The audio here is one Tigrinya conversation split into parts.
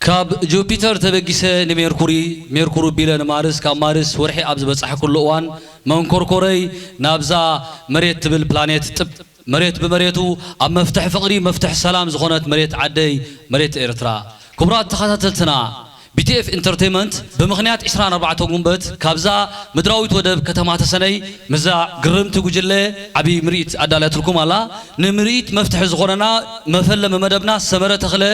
ካብ ጁፒተር ተበጊሰ ንሜርኩሪ፣ ሜርኩሪ ቢለ ንማርስ፣ ካብ ማርስ ወርሒ ኣብ ዝበጻሕኩሉ እዋን መንኮርኮረይ ናብዛ መሬት ትብል ፕላኔት ጥብ መሬት ብመሬቱ ኣብ መፍትሕ ፍቕሪ መፍትሕ ሰላም ዝኾነት መሬት ዓደይ መሬት ኤርትራ። ክቡራት ተኸታተልትና፣ ቢ ቲ ኤፍ ኢንተርቴይመንት ብምኽንያት ዕስራን ኣርባዕተን ጉንበት ካብዛ ምድራዊት ወደብ ከተማ ተሰነይ ምስዛ ግርምቲ ጉጅለ ዓብዪ ምርኢት ኣዳልያትልኩም ኣላ። ንምርኢት መፍትሒ ዝኾነና መፈለሚ መደብና ሰመረ ተኽለ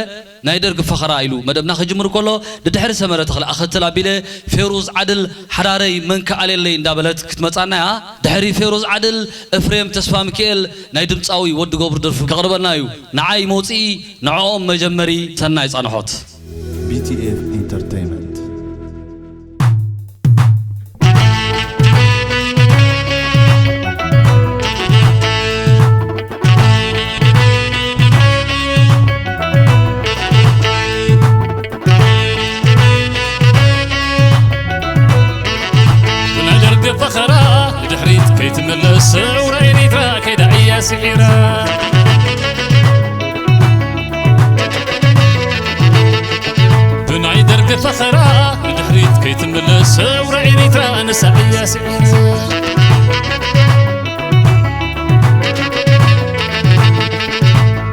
ናይ ደርጊ ፈኸራ ኢሉ መደብና ክጅምር ከሎ፣ ድድሕሪ ሰመረ ተኽለ ኣኸትል ኣቢለ ፌሩዝ ዓድል ሓራረይ መንከ ኣሌለይ እንዳበለት ክትመጻና እያ። ድሕሪ ፌሩዝ ዓድል፣ እፍሬም ተስፋ ሚካኤል ናይ ድምጻዊ ወዲ ገብሩ ደርፊ ከቕርበልና እዩ። ንዓይ መውጽኢ፣ ንዕኦም መጀመሪ። ሰናይ ጻንሖት። ቢ ቲ ኤፍ ኢንተርተይመንት። ብናይ ደርጊ ፈኸራ ንድሕሪት ከይትምለስ፣ ሰውራ ኤሪትራ ከይዳ እያ ስዒራ። ብናይ ደርጊ ፈኸራ ንድሕሪት ከይትምለስ፣ ሰውራ ኤሪትራ ንሳ እያ ስዒራ።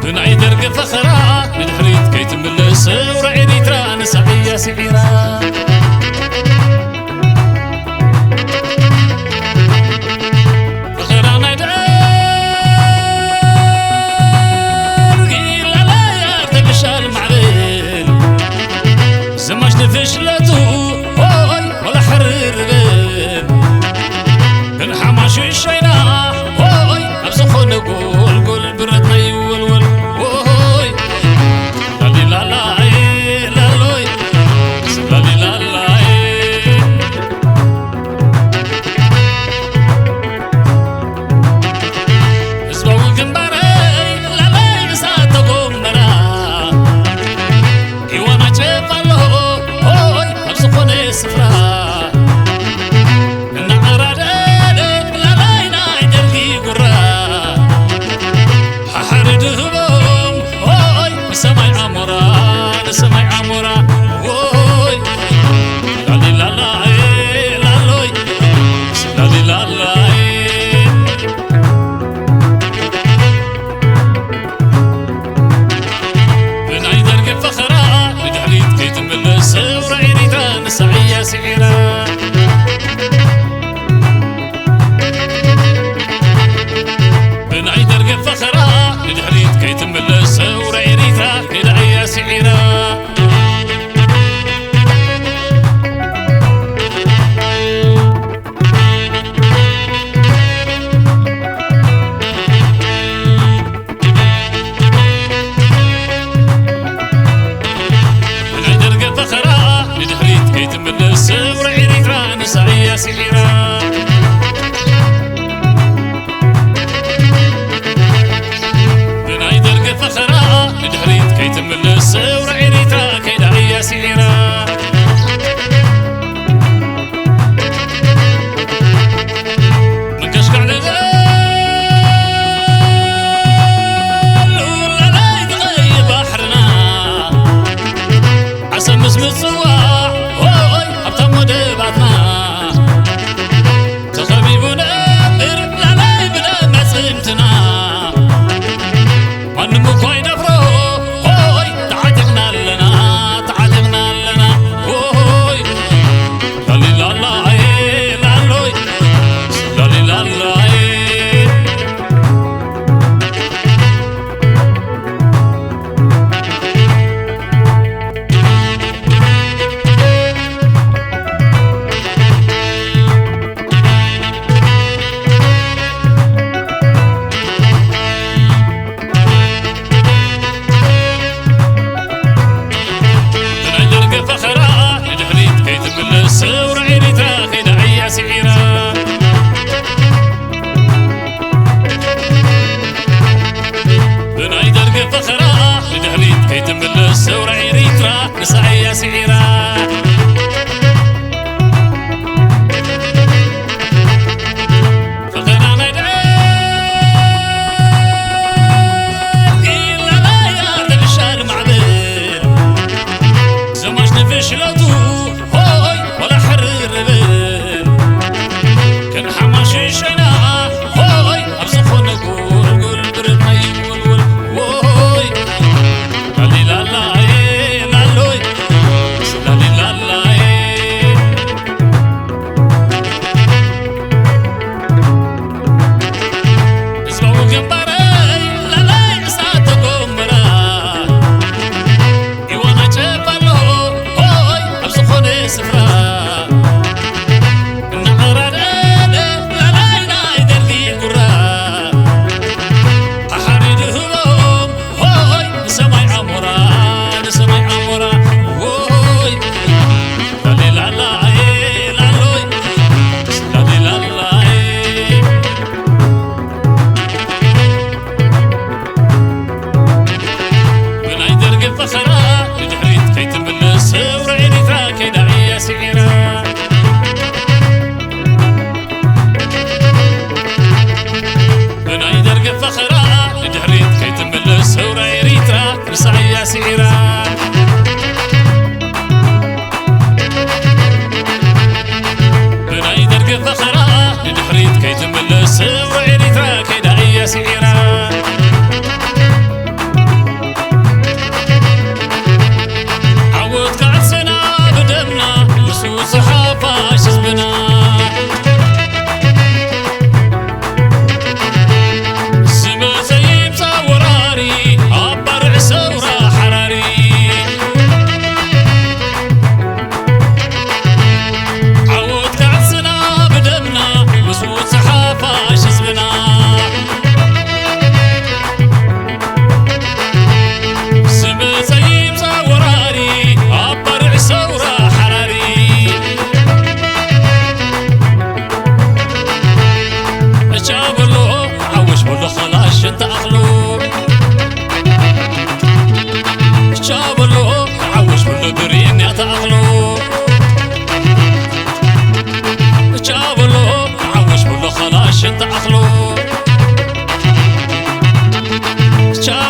ብናይ ደርጊ ፈኸራ ንድሕሪት ከይትምለስ፣ ሰውራ ኤሪትራ ንሳ እያ ስዒራ። ፈኸራ ናይ ደርጊ ላላያ ተብሻል ማዕበል፣ ዘማች ንፍሽለቱ ሆይ ወላ ሕርር በል። ግን ሓማሹ ሸይና ሆይ ኣብ ዝኾነ ጎልጎል ብረትና ይወልወል። ሆይ ላሊላላይ ላሎይ ላሊላላይ። ህዝባዊ ግንባረይ ላላይ እሳተ ጎመራ፣ ሂዋና ጨፍ ኣሎ ሆይ ኣብ ዝኾነ ስፍራ። እናቐራደደ ላላይ ናይ ደርጊ ጉራ፣ ሓሓሪ ድህቦም ሆይ ንሰማይ ኣሞራ፣ ንሰማይ ኣሞራ ሆይ ላሊላላይ ላሎይ ላሊላላይ። ብናይ ደርጊ ፈኸራ ንድሕሪት ከይትምለስ፣ ሰውራ ኤሪትራ ንሳ እያ ስዒራ። ብናይ ደርጊ ፈኸራ ንድሕሪት ከይትምለስ፣ ሰውራ ኤሪትራ ከይዳ እያ ስዒራ። ብናይ ደርጊ ፈኸራ ንድሕሪት ከይትምለስ፣ ሰውራ ኤሪትራ ንሳ እያ ስዒራ። ብናይ ደርጊ ፈኸራ ንድሕሪት ከይትምለስ፣ ሰውራ ኤሪትራ ከይዳ እያ ስዒራ። ምንከሽካዕ ንበል ላላይ ትቐይ ባሕርና፣ ዓሰብ ምስ ምጽዋዕ ሆይ ሃብታም ወደባትና፣ ተኸቢቡ ነብር ላላይ ብደም ኣዕጽምትና። ማንም እኳ ይደፍሮ ሆይ ተዓጢቕና ኣለና፣ ተዓጢቕና ኣለና ሆይ ላሊላላዬ ላሎይ ላሊላላዬ። ብናይ ደርጊ ፈኸራ ንድሕሪት ከይትምለስ ሰውራ ኤሪትራ ከይዳ እያ ስዒራ። ብናይ ደርጊ ፈኸራ ንድሕሪት ከይትምለስ ሰውራ ኤሪትራ ንሳ እያ ስዒራ። ፈኸራ ናይ ደርጊ ላላያ ተብሻል ማዕበል፣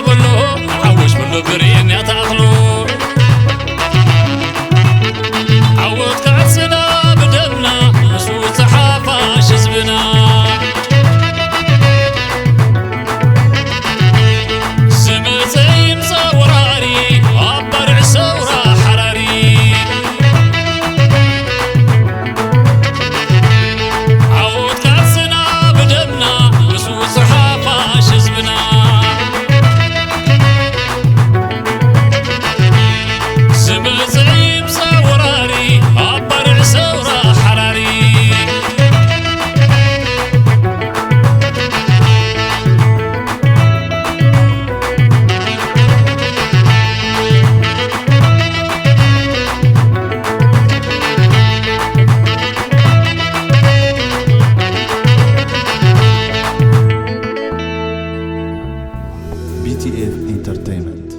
በሎ ሓወሽ በሎ ብሬን ያታኽሎ ዓወት ክዕስና ብደምና ምስ ውፅእ ሓፋሽ ህዝብና ዝመፀ ይምፃ ወራሪ ኣብ ባርዕ ሰውራ ሓራሪ ዓወት ቃልስና ብደምና ምስ ውፅእ ሓፋሽ ህዝብና ዝመፅእ ይምፃ ወራሪ ኣብ ባርዕ ሰውራ ሓራሪ B T F Entertainment.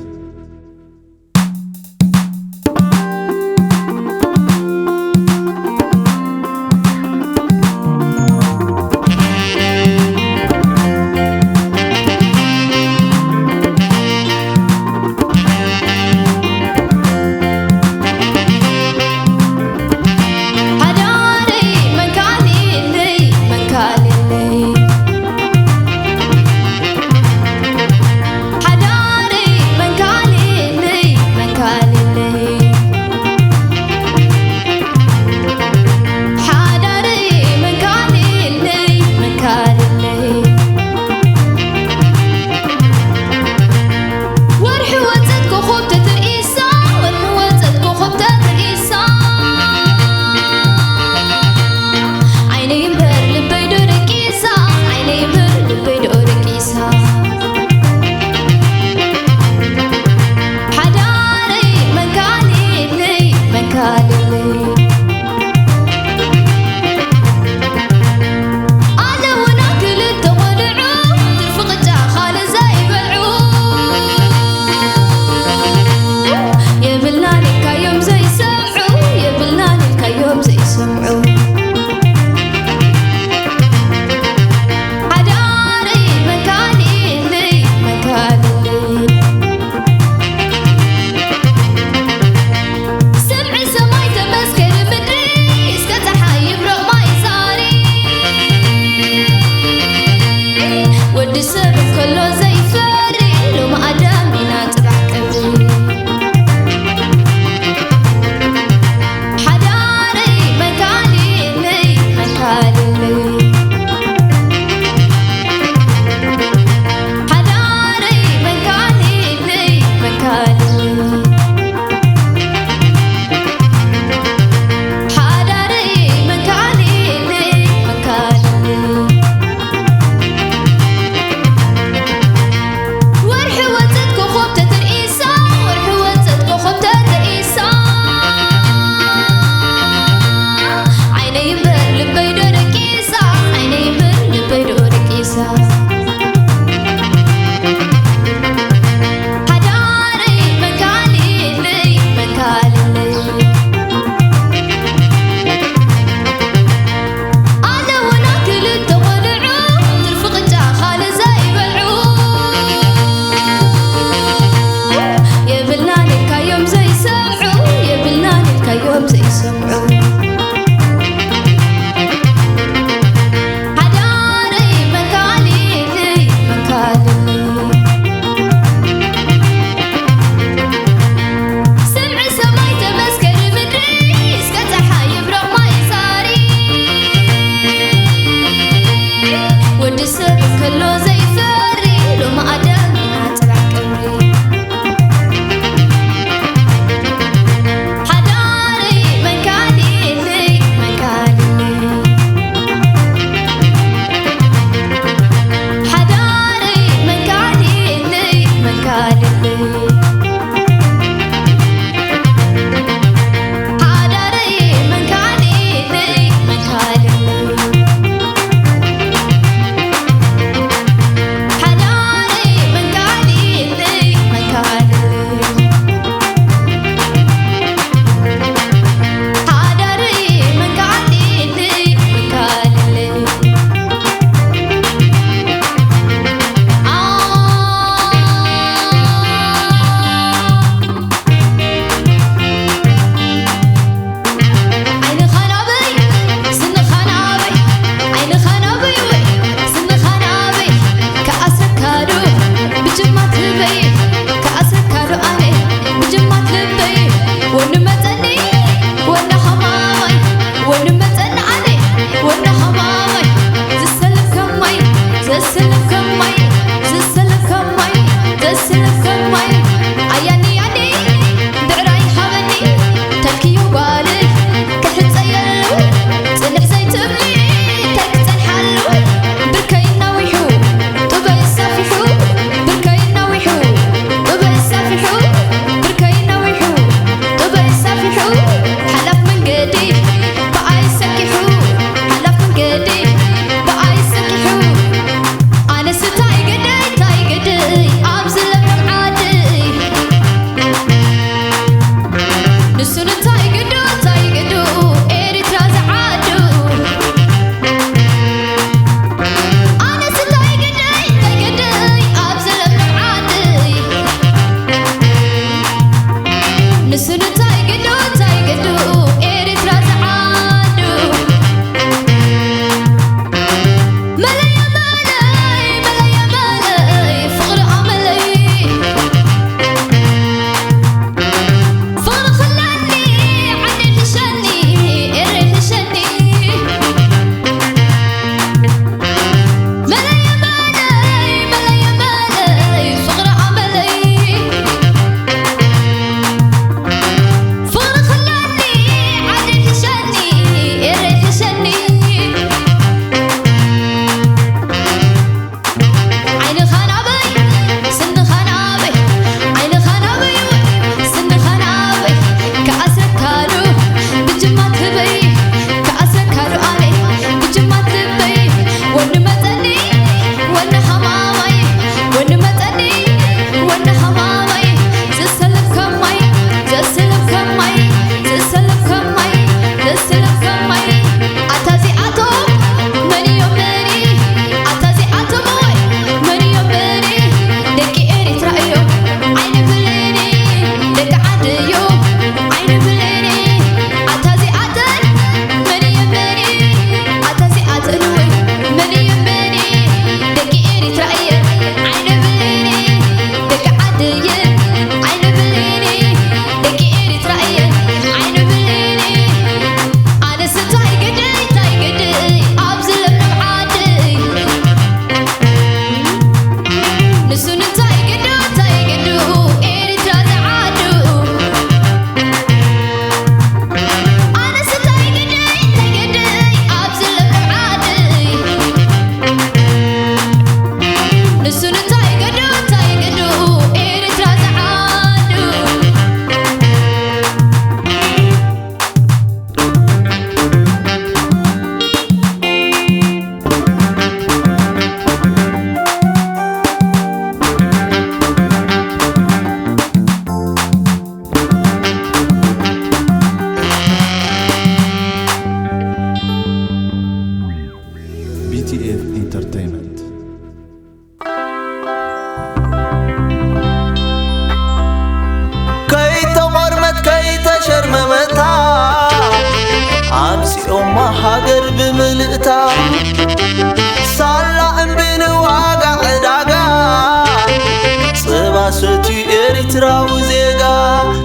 ኤርትራዊ ዜጋ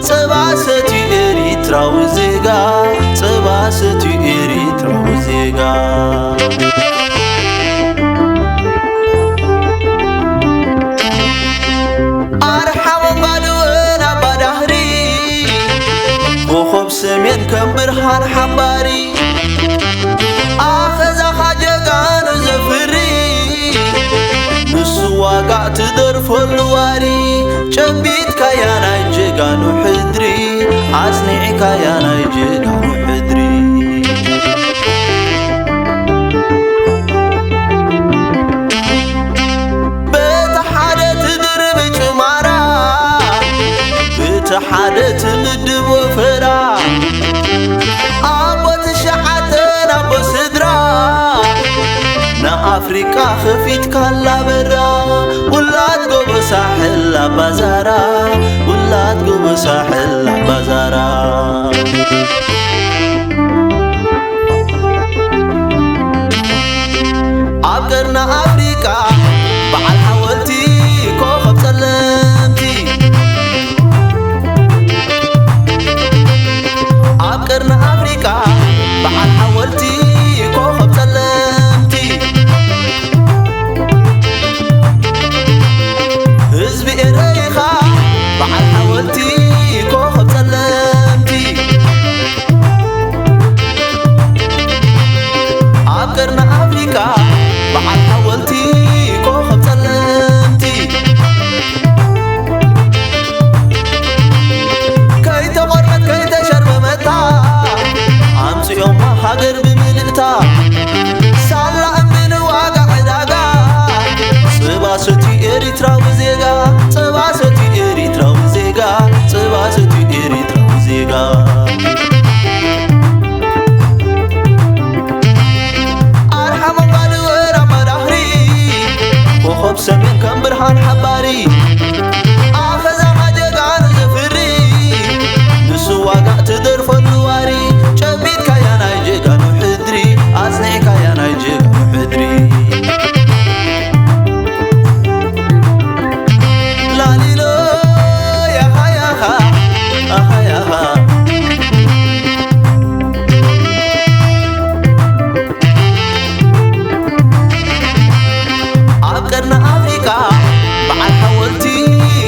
ጸባ ሰትዩ፣ ኤርትራዊ ዜጋ ጸባ ሰትዩ፣ ኤርትራዊ ዜጋ። ኣርሓ መንባድወን ኣባዳህሪ፣ ኮኸብ ሰሜን ከም ብርሃን ሓምባሪ፣ ኣኸዛኻ ጀጋኑ ዘፍሪ፣ ንሱ ዋጋ ትደርፈሉ ዋሪ፣ ጨቢጥካያ ናይ ጀጋኑ ሕድሪ፣ ኣጽኒዕካያ ናይ ጀጋኑ ሕድሪ። በቲ ሓደ ትድርብ ጭማራ፣ በቲ ሓደ ትምድብ ወፈራ፣ ኣቦ ትሽዓተን ኣቦ ስድራ፣ ንኣፍሪቃ ከፊትካላ በራ፣ ውላድ ጎቦ ሳሕል ኣባዛራ፣ ውላድ ጎቦ ሳሕል ኣባዛራ። ኣብ ቀርኒ ኣፍሪቃ በዓል ሓወልቲ ኮኸብ ጸለምቲ፣ ኣብ ቀርኒ ኣፍሪቃ በዓል ሓወልቲ ኮኸብ ጸለምቲ፣ ህዝቢ ኤረይኻ በዓል ሓወልቲ ኮኸብ ጸለምቲ፣ ኣብ ቀርኒ ኣፍሪቃ በዓል ሓወልቲ ኮኸብ ጸለምቲ፣ ከይተቖርበት ከይተሸርበመታ፣ ኣምጺኦማ ሃገር ብምልእታ፣ ሳላ እምኒ ንዋጋ ዕዳጋ፣ ጸባ ሰትዩ ኤሪትራዊ ዜጋ፣ ጸባ ሰትዩ ኤሪትራዊ ዜጋ፣ ጸባ ሰትዩ ኤሪትራዊ ዜጋ። ኣርሓ መንባድወን ኣባዳህሪ፣ ኮኸብ ሰሜን ከም ብርሃን ሓባሪ፣ ኣኸዛኻ ጀጋኑ ዘፍሪ፣ ንሱ ዋጋ ትደርፈሉ ዋሪ፣ ጨቢጥካያ ናይ ጀጋኑ ሕድሪ፣ ኣጽኒዕካያ ናይ ጀጋኑ ሕድሪ። ላሊሎ ያኻ ያኻ ኣኻ ያኻ። ኣብ ቀርኒ ኣፍሪቃ በዓል ሓወልቲ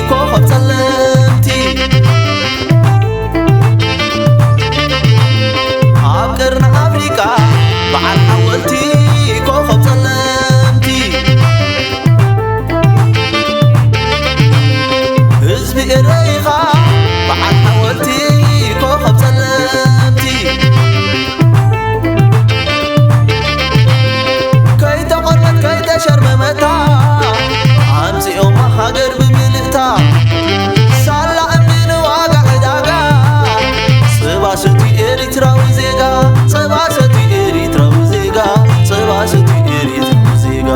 ኮኸብ ጸለምቲ፣ ኣብ ቀርኒ ኣፍሪቃ በዓል ሓወልቲ ኮኸብ ጸለምቲ፣ ህዝቢ ኤረይኻ በዓል ሓወልቲ ኮኸብ ጸለምቲ፣ ከይተቖርበት ከይተሸርመመታ፣ ኣምጺኦማ ሃገር ብምልእታ፣ ሳላ እምኒ ንዋጋ ዕዳጋ፣ ጸባ ሰትዩ ኤሪትራዊ ዜጋ፣ ጸባ ሰትዩ ኤሪትራዊ ዜጋ፣ ጸባ ሰትዩ ኤሪትራዊ ዜጋ።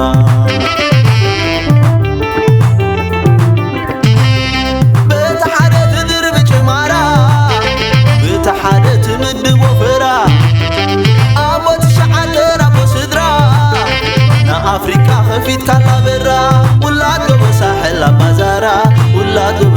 በቲ ሓደ ትድርቢ ጭማራ፣ በቲ ሓደ ትምድብ ወፈራ፣ ኣቦ ትሽዓተን ኣቦ ስድራ፣ ንኣፍሪቃ ከፊትካላ በራ፣ ውላድ ጎቦ ሳሕል ኣባዛራ፣ ውላድ ጎቦ